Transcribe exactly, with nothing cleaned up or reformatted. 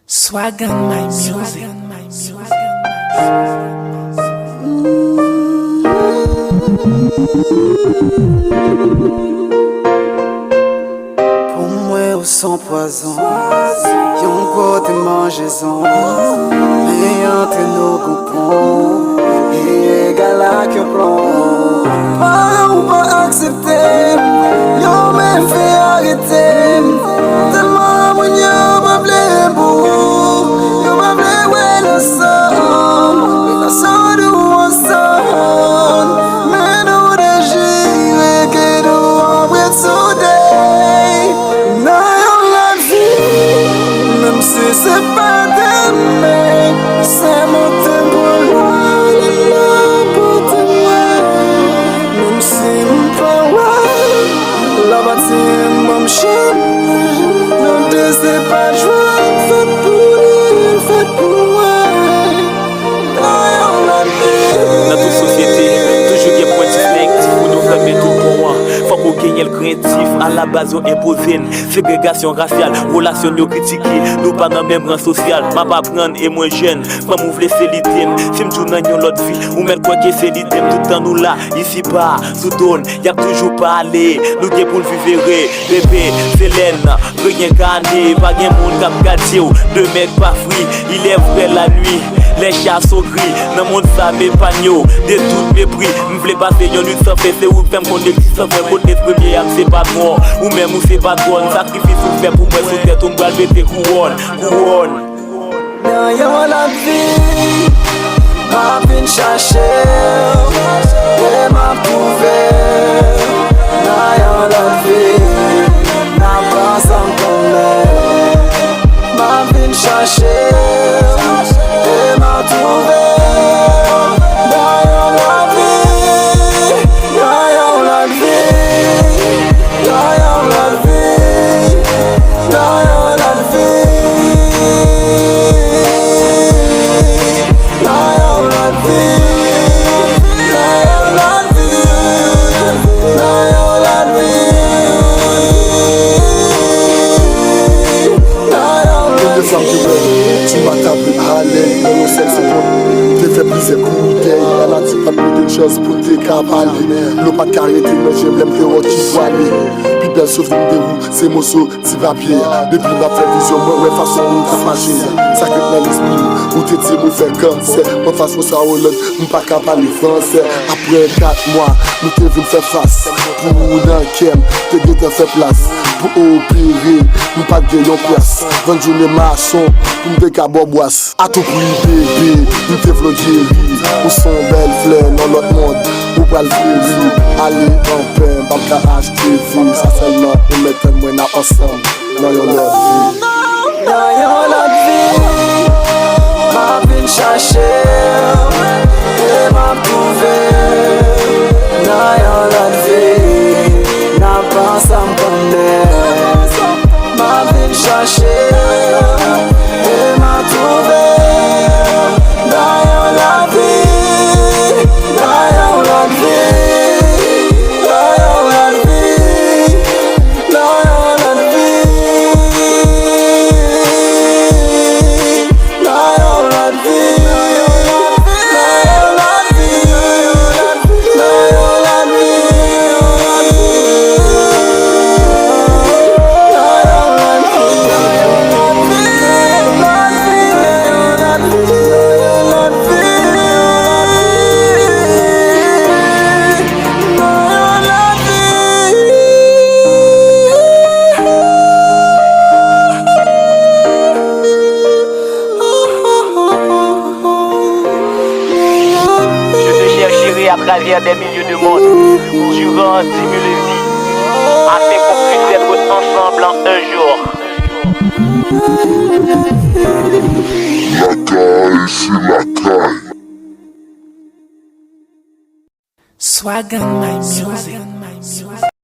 Swagan My Music. Pou mwen ou se yon pwazon, yon gwo demanjezon. Men antre nou gon pon, li egal ak yon plon. Paran ou pa aksepte m, yo menm fè arete m. Tèlman moun yo pa vle m pou ou, yo pa vle wè nou ansanm. Relasyon nou ansanm, men nou dejire ke nou anbrèt sou dèy. Nan yon lòt vi, menm si se pa demen, se monte pou lwa, lwa pou temwen. Menm si m pa wa, la pati m ban m chan. Nou de se pa jwa, fèt pou li, fèt pou mwen. Nan yon lòt vi. Nan tout sosyete, toujou gen pwen distenktif pou nou fèmen tout pon an. Fòk ou genyen l krentif, alabaz yo enpoze n segregasyon rasyal, relasyon n yo kritike, nou pa nan menm ran sosyal. M ap aprann e mwen jèn, kòm ou vle se lide m. Si m di w nan yon lòt vi, ou mèt kwè ke se lide m. Toutan nou la, isi pa, sou do n, y ap toujou pale. Nou gen pou n viv ere, bebe, se lè n reyengane. Pa gen moun k ap gade w de mèg pa fri. Il est vrai la nuit, les chats sont gris. Nan mond sa m epanye w de tout mepri. M vle pase yon nwit san fen, se ou k fè m konn egzistans mwen. Kot nespremye a m se patwon, ou menm ou se patwòn. Sakrifis ou fè pou mwen, sou tèt ou m pral mete kouwòn, kouwòn. Nan yon lòt vi, m ap vin chache w, e m ap twouve w. Nan yon lòt vi, n ap ansanm kanmenm. M ap vin chache w, e m ap twouve w. Nan yon lòt vi, nan yon lòt vi, nan yon lòt vi, nan yon lòt vi, nan yon lòt vi, nan yon lòt vi, nan yon lòt vi. Gen de fwa m te wè w sou matab alè nan yon sèl segonn. Te fè plizyè kout dèy, lanati pa t mete chans pou te ka pale. Dlo pa t ka rete nan je m lè m te wè w ki pwale. Pi bèl souvni m de ou, se moso ti papye a. Depi m ap fè vizyon, mwen wè fason ou t ap mache a. Sa k ret nan lespri m, ou te di m ou fè kansè. Mwen fason sa Roland, m pa ka pale fransè. Apre kat mwa, nou te vin fè fas. Pou ou nan kè m, te gentan fè plas. Pou opere, m pa t gen yon pyas. Vann jounen mason, pou m te ka ba w bwas. Atoupi bebe, m te vle w geri. Ou se yon bèl flè nan lòt mond, ou pral fleri. Ale anpè, m p ap ka achte vi. Sa sèlman ou mèt tann mwen, n ap ansanm nan yon lòt vi. Nan yon lòt vi, m ap vin chache w, e m ap twouve w. Nan yon lòt vi, n ap ansanm kanmenm. M ap vin chache w, e m ap twouve w. Nan yon lòt vi, nan yon lòt vi, nan yon lòt vi, nan yon lòt vi. Je te chercherai à travers des milliers de mondes, durant dix mille vies, afin qu'on puisse être ensemble un jour. Lakay se lakay. Swagan My Music.